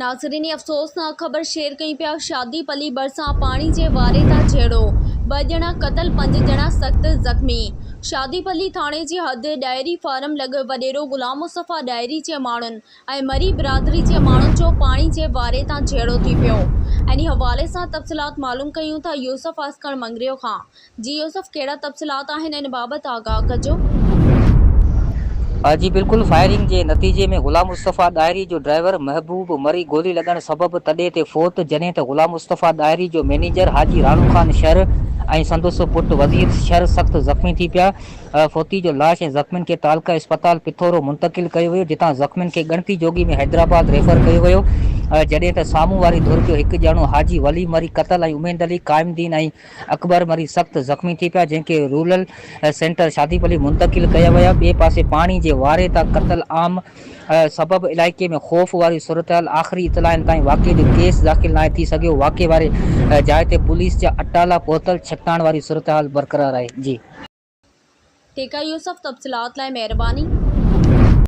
ناظرين افسوسناڪ خبر شيئر ڪيون پيا شادي پلي ڀرسان پاڻي جي واري تان جهيڙو، ٻه ڄڻا قتل پنج ڄڻا سخت زخمي، شادي پلي ٿاڻي جي حد ڏاهري فارم لڳ وڏيرو غلام مصطفيٰ ڏاهري جي ماڻهن ۽ مري برادري جي ماڻهن جو پاڻي جي واري تان جهيڙو ٿي پيو انهي حوالي سان تفصيلات معلوم ڪيون ٿا يوسف آسڪڻ مڱريو کان. جي يوسف ڪهڙا تفصيلات آهن ان بابت آگاهه ڪجو. جي بلڪل فائرنگ جي نتيجي ۾ غلام مصطفيٰ ڏاهري جو ڊرائيور محبوب مري گولي لڳڻ سبب تڏي تي فوت جڏهن ته غلام مصطفيٰ ڏاهري جو مئنيجر حاجي راڻو خان شر ۽ سندس پٽ وزير شر سخت زخمي ٿي پيا فوتي جو لاش ۽ زخمين کي تعلقه اسپتال پٿورو منتقل ڪيو ويو جتان زخمين کي ڳڻتي جوڳي ۾ حيدرآباد ريفر ڪيو ويو جڏهن ته سامهون واري ڌر جو هڪ ڄڻو حاجي ولي مري قتل ۽ اميد علي قائم الدين ۽ اڪبر مري سخت زخمي ٿي پيا جنهن کي رورل سينٽر شادي پلي منتقل ڪيا ويا ٻئي پاسي پاڻي جي واري تان قتل عام سبب علائقي ۾ خوف واري صورتحال آخري اطلاعن تائين واقعي جو ڪيس داخل ناهي ٿي سگهيو واقعي واري جاء تي پوليس جا اٽالا پهتل ڇڪتاڻ واري صورتحال برقرار آهي جي. ٺيڪ آهي يوسف تفصيلات لاء مهرباني.